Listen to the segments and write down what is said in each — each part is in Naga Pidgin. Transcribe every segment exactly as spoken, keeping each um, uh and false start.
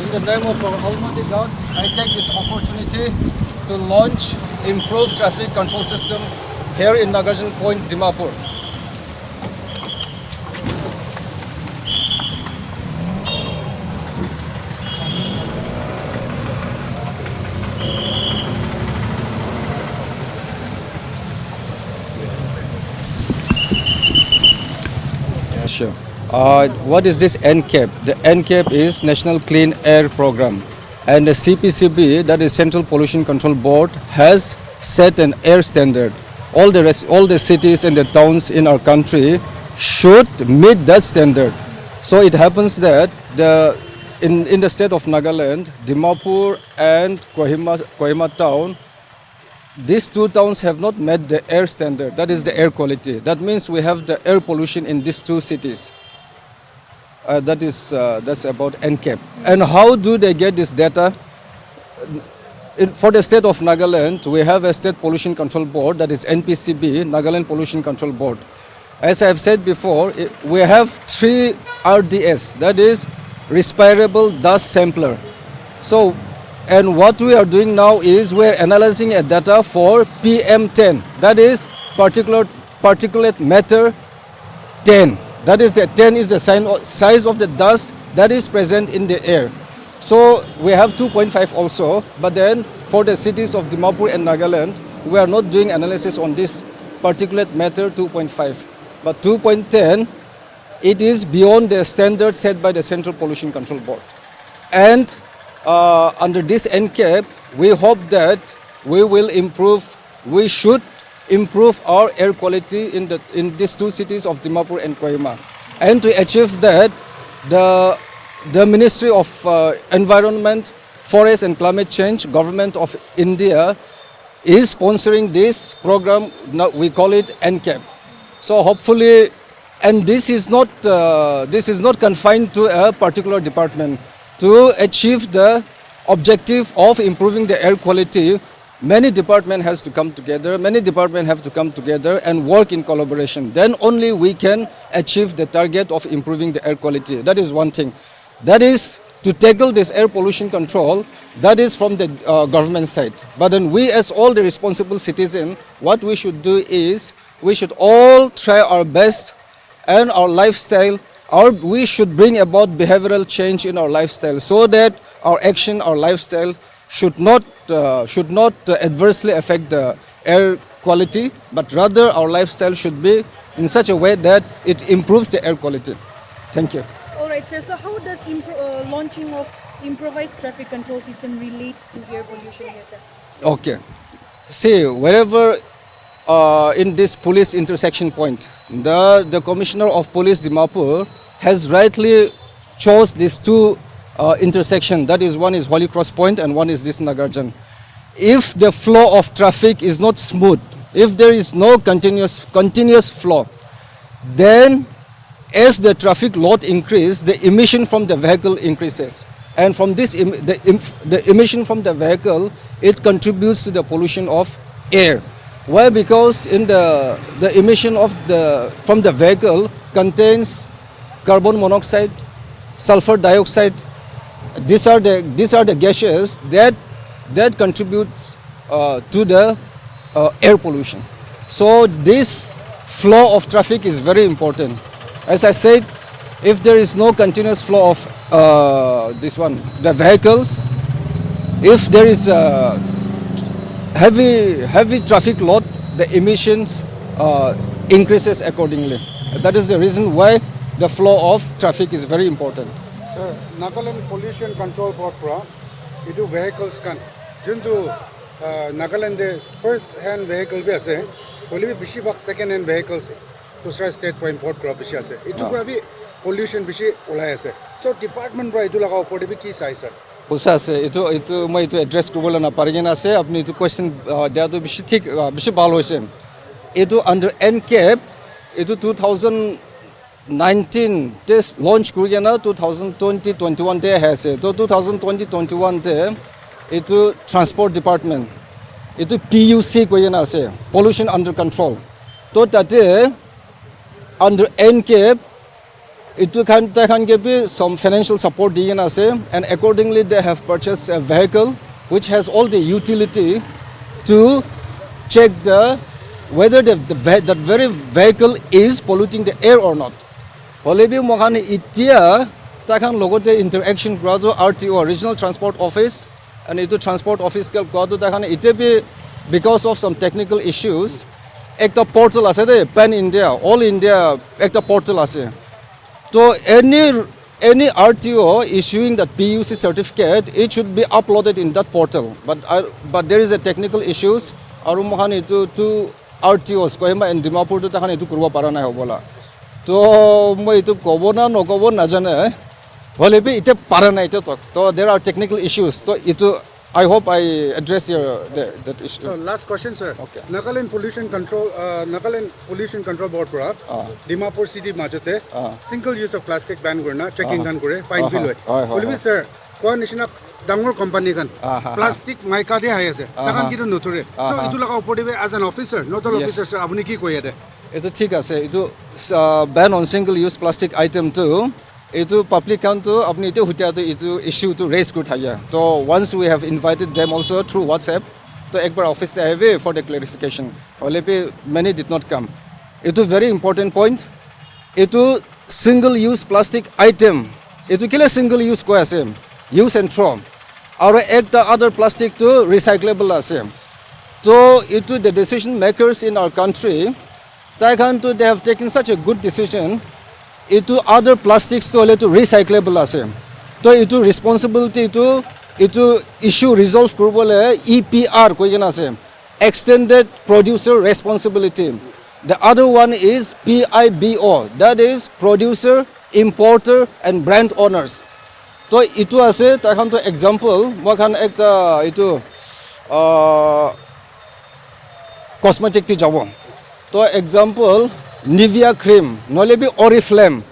In the name of our Almighty God, I take this opportunity to launch improved traffic control system here in Nagarjan Point, Dimapur. Yeah, sure. Uh, what is this NCAP? The NCAP is National Clean Air Program, and the CPCB, that is Central Pollution Control Board, has set an air standard. All the res- all the cities and the towns in our country should meet that standard. So it happens that the in, in the state of Nagaland, Dimapur and Kohima, Kohima town, these two towns have not met the air standard, that is the air quality. That means we have the air pollution in these two cities. Uh, that is uh, that's about NCAP. And how do they get this data? In, for the state of Nagaland, we have a State Pollution Control Board, that is NPCB, Nagaland Pollution Control Board. As I have said before, i- we have three R D S, that is respirable dust sampler. So, and what we are doing now is we are analyzing a data for P M ten, that is particular particulate matter ten. That is the ten is the sign o- size of the dust that is present in the air. So we have two point five also, but then for the cities of Dimapur and Nagaland, we are not doing analysis on this particulate matter two point five. But two point ten, it is beyond the standard set by the Central Pollution Control Board. And uh, under this NCAP, we hope that we will improve, we should improve our air quality in the in these two cities of Dimapur and Kohima. And to achieve that, the the Ministry of uh, Environment, Forest and Climate Change, Government of India, is sponsoring this program. Now we call it NCAP. So hopefully, and this is not uh, this is not confined to a particular department. To achieve the objective of improving the air quality, many department has to come together. Many department have to come together and work in collaboration. Then only we can achieve the target of improving the air quality. That is one thing. That is to tackle this air pollution control. That is from the uh, government side. But then we, as all the responsible citizen, what we should do is we should all try our best and our lifestyle. Our we should bring about behavioral change in our lifestyle so that our action, our lifestyle should not uh, should not uh, adversely affect the air quality, but rather our lifestyle should be in such a way that it improves the air quality. Thank you. All right, sir. So, how does impro- uh, launching of improvised traffic control system relate to air pollution here, sir? Okay. See, wherever uh, in this police intersection point, the, the commissioner of police Dimapur has rightly chose these two uh, intersection. That is, one is Holy Cross Point and one is this Nagarjan. If the flow of traffic is not smooth, if there is no continuous continuous flow, then as the traffic load increase, the emission from the vehicle increases. And from this, em- the, em- the emission from the vehicle, it contributes to the pollution of air. Why? Because in the, the emission of the, from the vehicle contains carbon monoxide, sulfur dioxide. These are the, these are the gases that, that contributes uh, to the uh, air pollution. So this flow of traffic is very important. As I said, if there is no continuous flow of uh, this one, the vehicles, if there is a heavy heavy traffic load, the emissions uh, increases accordingly. That is the reason why the flow of traffic is very important. Sir, Nagaland Pollution Control Board pra itu vehicles kan juntu uh, Nagaland de first hand vehicle bi ase, hoile bi bishi bhag second hand vehicles dusra state pra import kura bishi ase. Itu pra bi pollution bishi ulai ase. So department pra itu laga upor de bi ki sai sir? Pusa ase itu itu moi itu address kuribole na pari kena ase. Apni itu question uh, dia tu bishi thik uh, bishi bhal hoise. Itu under NCAP itu two thousand nineteen te launch kuri kena two thousand twenty twenty-one te ahi ase. To two thousand twenty twenty-one te itu transport department itu PUC koi kena ase, pollution under control. To tate under NCAP Itu khan, tai khan ke bi some financial support di kena ase, and accordingly they have purchased a vehicle which has all the utility to check the whether the, the ve- that very vehicle is polluting the air or not. Hoile bi moikhan itia tai khan logote interaction kura tu R T O, Regional Transport Office, and itu transport office ke kua tu tai khan itia bi because of some technical issues ekta portal ase de, pan India, all India ekta portal ase. So any any R T O issuing that P U C certificate, it should be uploaded in that portal. But I, but there is a technical issues. Aru moikhan itu two R T Os, Kohima and Dimapur tu takhan itu kuribo para nai hobola. To moi itu kobo na nokobo najane. Hoile bi ite para nai ite tok. To there are technical issues. To itu I hope I address your the, that issue. So last question, sir. Okay. Nagaland Pollution Control, uh, Nagaland Pollution Control Board para Ah. Dimapur city majote Ah. single use of plastic ban korna checking Ah. khan kore, fine Ah, bi loi. ah, ah, Hoile bi ah. Sir, koa nishina dangor company khan Ah, ah, ah. Plastic maika de ahi ase. Ah, Takhan ah. kitu nothure. So Ah, ah. Itu laga opor de as an officer, nodal Yes. officer, sir, apuni ki koye de? Itu thik ase. Itu uh, ban on single use plastic item tu itu public khan tu apni itu hutia tu itu issue tu raise kuri thakia. To once we have invited them also through WhatsApp, to ekbar office te ahibi for the clarification. Hoile bi many did not come. Itu very important point. Itu single use plastic item. Itu kile single use koi ase? Use and throw. Aru ekta other plastic tu recyclable ase. To itu the decision makers in our country, tai khan tu they have taken such a good decision. Itu other plastics tu hoile tu recyclable ase. To itu responsibility tu itu issue resolve kuribole E P R koi kena ase. Extended Producer Responsibility. The other one is P I B O, that is Producer, Importer and Brand Owners. To itu ase, tai khan to example, moi khan ekta itu uh, cosmetic ti jabo. To example, Nivea cream, nohole bi Oriflame.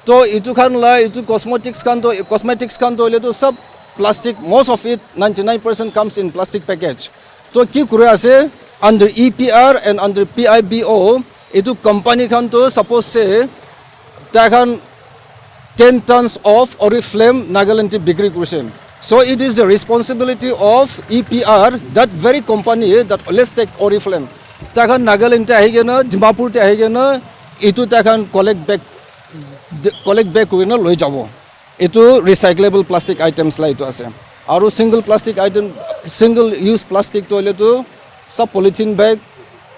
To itu khan la, itu cosmetics khan to, cosmetics khan to hoile to sab plastic, most of it, ninety nine percent comes in plastic package. To ki kuri ase, under E P R and under P I B O, itu company khan to suppose se, tai khan ten tons of Oriflame Nagaland te bikri kurise. So it is the responsibility of E P R, that very company, that let's take Oriflame. Tai khan Nagaland te ahi kena, Dimapur te ahi kena, itu tai khan collect back, collect back kuri kena loi jabo. Itu recyclable plastic items la itu ase. Aru single plastic item, single use plastic tu hoile tu sab polythene bag,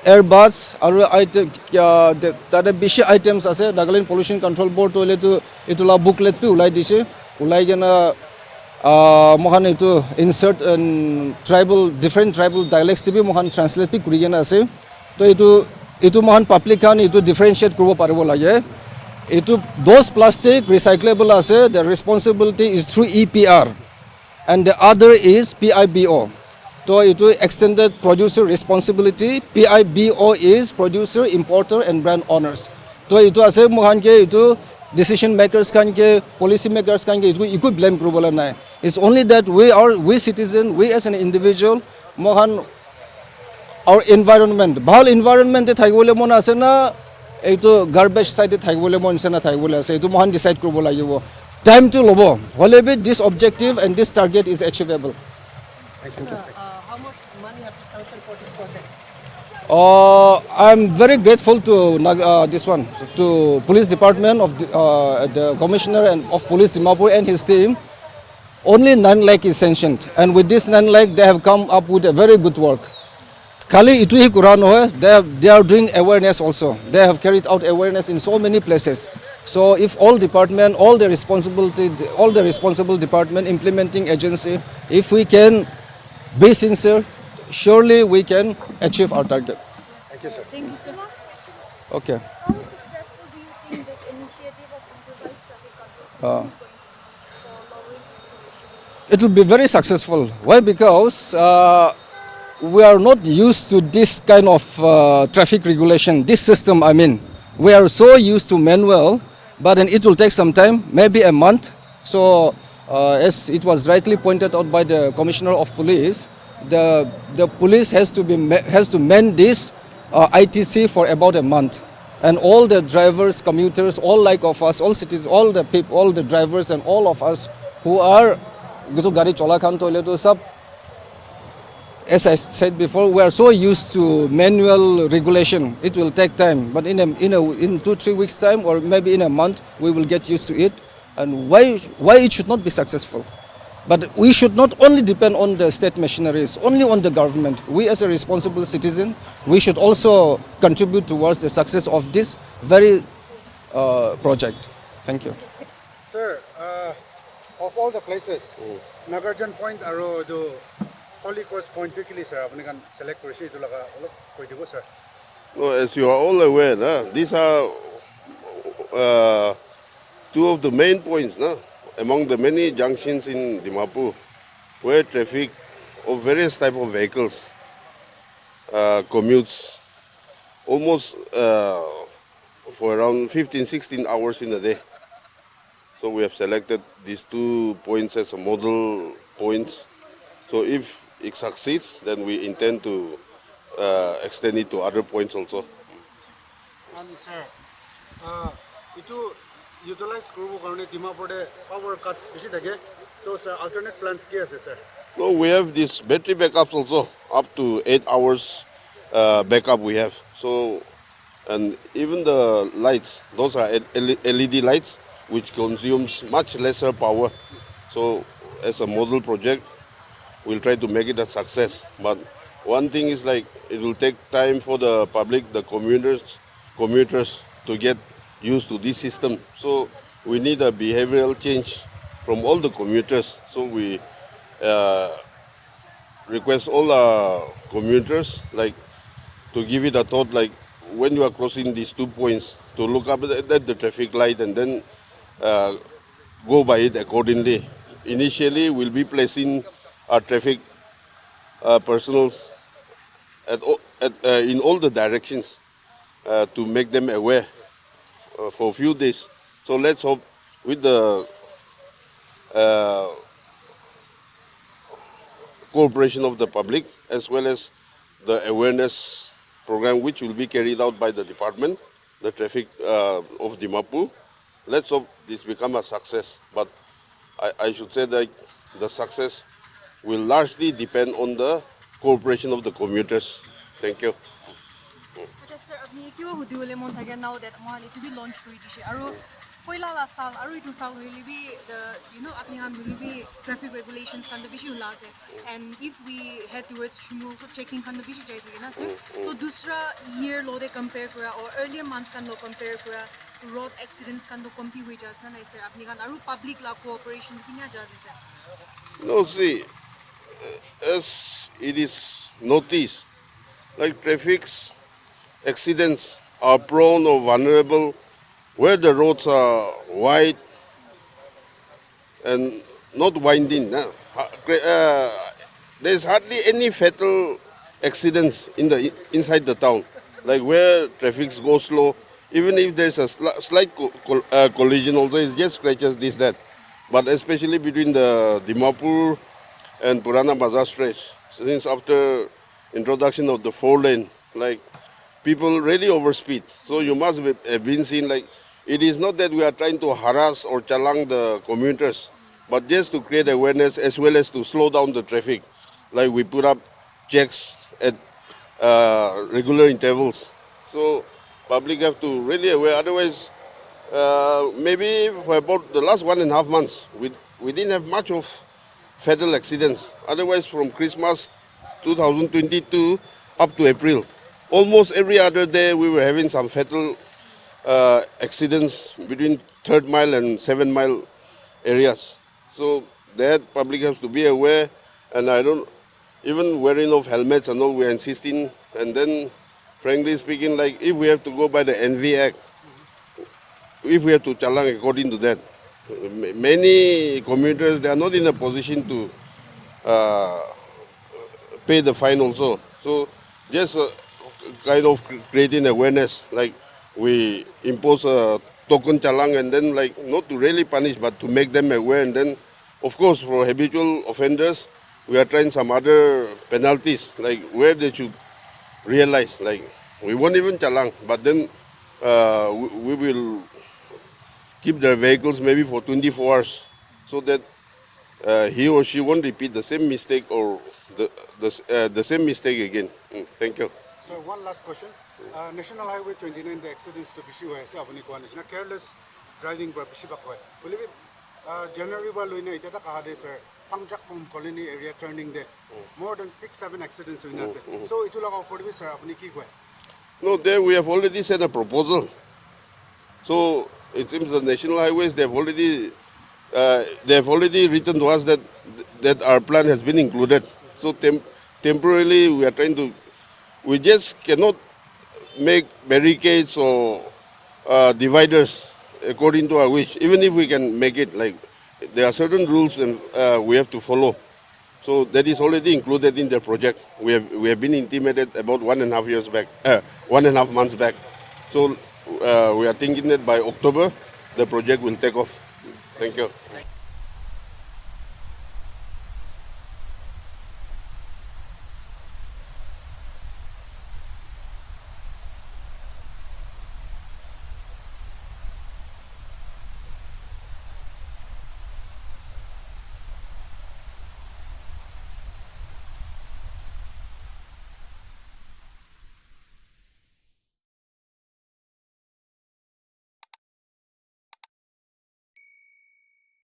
earbuds, aru item, kya, de- tate bishi items ase. Nagaland Pollution Control Board tu hoile tu itu la booklet bi ulai dise. Ulai kena uh, moikhan itu insert and tribal, different tribal dialects te bi moikhan translate bi kuri kena ase. To itu itu moikhan public khan itu differentiate kuribo paribo lage. Itu those plastic recyclable ase, the responsibility is through E P R and the other is P I B O. To itu extended producer responsibility, P I B O is producer, importer and brand owners. To itu ase moikhan ke itu decision makers khan ke, policy makers khan ke itu iku blame kuribo la nai. It's only that we are, we citizen, we as an individual, moikhan our environment, bhal environment te thakibole mon ase na, etu garbage side te thakibole mon ase na thakibole ase, etu moikhan decide kuribo lagibo. Time to lobo, hole bi this objective and this target is achievable. Uh, how much money have you sanctioned for this project? Uh, I'm very grateful to Nag- uh, this one, to police department of the, uh, the commissioner and of police Dimapur and his team. Only nine lakh is sanctioned, and with this nine lakh, they have come up with a very good work. Khali itu hi kura nohoi, they have, they are doing awareness also. They have carried out awareness in so many places. So if all department, all the responsibility, all the responsible department, implementing agency, if we can be sincere, surely we can achieve our target. Thank you, sir. Thank you so much. Okay. How successful do you think this initiative of improvised traffic control system Uh, is going to be for lowering air pollution? It will be very successful. Why? Because uh, we are not used to this kind of uh, traffic regulation, this system, I mean. We are so used to manual, but then it will take some time, maybe a month. So, uh, as it was rightly pointed out by the Commissioner of Police, the, the police has to be ma- has to man this uh, I T C for about a month. And all the drivers, commuters, all like of us, all cities, all the people, all the drivers and all of us who are gitu gari chola khan toile tu sab, as I said before, we are so used to manual regulation. It will take time, but in a, in a, in two, three weeks time, or maybe in a month, we will get used to it. And why, why it should not be successful? But we should not only depend on the state machineries, only on the government. We as a responsible citizen, we should also contribute towards the success of this very uh, project. Thank you. Sir, uh, of all the places, Nagarjan Point aro the Holy Cross Point to kili sir, apni kan select korise itu laga olop koi dibo sir. No, as you are all aware, na, these are uh, two of the main points, na, among the many junctions in Dimapur, where traffic of various type of vehicles uh, commutes almost uh, for around fifteen, sixteen hours in a day. So we have selected these two points as a model points. So if it succeeds, then we intend to uh, extend it to other points also. And sir, uh, itu utilize kuribo karone Dimapur te power cuts bishi thake. To sir, alternate plans ki ase sir? No, we have these battery backups also, up to eight hours uh, backup we have. So, and even the lights, those are L- L- L E D lights, which consumes much lesser power. So, as a model project, we'll try to make it a success. But one thing is like it will take time for the public, the commuters, commuters to get used to this system. So we need a behavioral change from all the commuters. So we uh, request all our commuters like to give it a thought like when you are crossing these two points to look up at at the traffic light and then uh, go by it accordingly. Initially, we'll be placing our traffic uh, personals at, all, at uh, in all the directions uh, to make them aware uh, for a few days. So let's hope with the uh, cooperation of the public as well as the awareness program which will be carried out by the department, the traffic uh, of Dimapur. Let's hope this become a success. But I, I should say that the success will largely depend on the cooperation of the commuters. Thank you. Acha sir, apni kiba hudi bole mon thake now that mohan itu bi launch kuri dishe. Aru poila la sal, aru itu sal hoile bi the, you know, apni khan hoile bi traffic regulations khan to bishi hula ase. And if we head towards Shimul, so checking khan to bishi jai thake na sir. To dusra year lo de compare kura or earlier months khan lo compare kura, road accidents khan to komti hoi ja ase na nai sir? Apni khan aru public la cooperation kinya ja ase sir? No, see, as it is noticed, like traffic accidents are prone or vulnerable where the roads are wide and not winding. Nah. Ha- cra- Uh, there's hardly any fatal accidents in the inside the town, like where traffic goes slow. Even if there's a sli- slight co- col- uh, collision, also it just scratches this that. But especially between the Dimapur and Purana Bazar stretch, since after introduction of the four lane, like people really overspeed. So you must be, have been seen like it is not that we are trying to harass or chalang the commuters, but just to create awareness as well as to slow down the traffic. Like we put up checks at uh, regular intervals. So public have to really aware. Otherwise, uh, maybe for about the last one and a half months, we, we didn't have much of fatal accidents. Otherwise, from Christmas two thousand twenty-two up to April, almost every other day we were having some fatal uh, accidents between third mile and seven mile areas. So that public has to be aware, and I don't even wearing of helmets and all we are insisting. And then, frankly speaking, like if we have to go by the N V Act, if we have to chalang according to that, ma- many commuters they are not in a position to uh, pay the fine also. So just uh, kind of cre- creating awareness, like we impose a token chalang and then like not to really punish but to make them aware. And then of course for habitual offenders, we are trying some other penalties like where they should realize like we won't even chalang, but then uh, we, we will keep their vehicles maybe for twenty-four hours so that uh, he or she won't repeat the same mistake or the, the, s- uh, the same mistake again. Mm, thank you. Sir, one last question. Uh, National Highway twenty-nine te accidents to bishi hoi ase, apuni kowa nishina careless driving para bishi bhag hoi. Hoile bi, uh, January para loina itya tak aha de, sir, Pangjak Pom Colony area turning te more than six seven accidents hoina ase. So itu laga upor te bi, sir, apuni ki koi? No, there we have already sent a proposal. So it seems the National Highways, they've already uh, they've already written to us that that our plan has been included. So tem- temporarily we are trying to, we just cannot make barricades or uh, dividers according to our wish. Even if we can make it, like, there are certain rules and uh, we have to follow. So that is already included in the project. We have we have been intimated about one and a half years back, uh, one and a half months back. So uh, we are thinking that by October, the project will take off. Thank you.